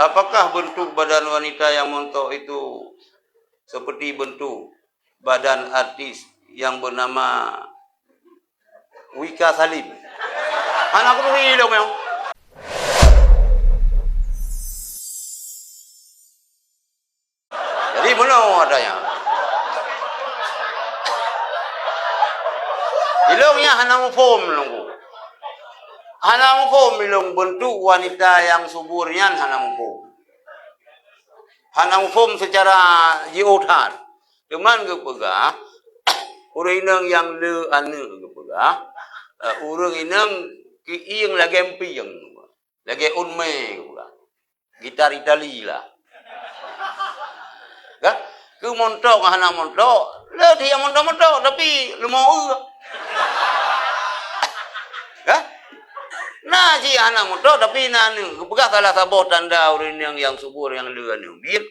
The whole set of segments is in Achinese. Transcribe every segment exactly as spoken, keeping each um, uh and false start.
Apakah bentuk badan wanita yang montok itu seperti bentuk badan artis yang bernama Wika Salim? Hana kuturi lôn nyoe. Jadi, bunoe ata nyan. Ilôn nyan hana muphom lôn. Hana muphom ilôn bentuk wanita nyang subur nyan, hana muphom. Hana muphom seucara jiôh that. Teuma geupeugah, ureuëng inong nyang le aneuëk geupeugah, eh, ureuëng inong keuieng lagée empieng, lagée ôn mé geupeugah. Gitar Itali lah. Kan? Keu montok ngon hana montok, le tiep montok-montok, tapi leumo eu. Kan? Na cit hana montok, tapi na aneuëk. Geupeugah salah saboh tanda ureuëng inong nyang subur nyang le aneuëk biet,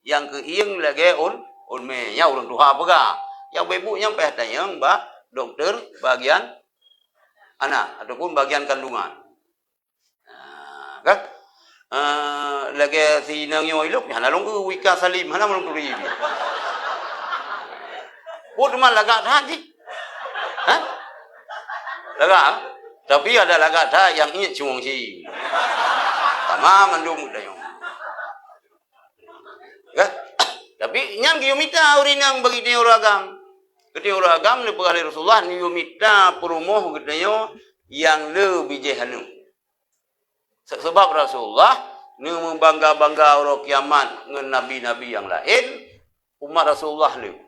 nyang keuieng lagée ôn, ôn mé. Nyan ureuëng tuha peugah. Nyang bak ibu nyan payah tanyong bak dokto bagian anak ataupun bagian kandungan. Ah, kan? Ah, lagée si inong nyoe ilok, hana lôn eu Wika Salim, hana lôn turi. Peue teuma lagak that jih? Hah? Lagak, ah? Tapi ada lagak that nyang ingat cuma si. Sama mandum geutanyoe. Kan? Tapi nyan geuyue mita ureuëng inong bagi geutanyoe ureuëng agam. Geutanyoe ureuëng agam neupeugah lé Rasulullah, neuyue mita peurumoh geutanyoe nyang le bijéh aneuëk. Se-, sebab Rasulullah neumeubangga-bangga uroe kiamat ngon nabi-nabi nyang laén, umat Rasulullah le.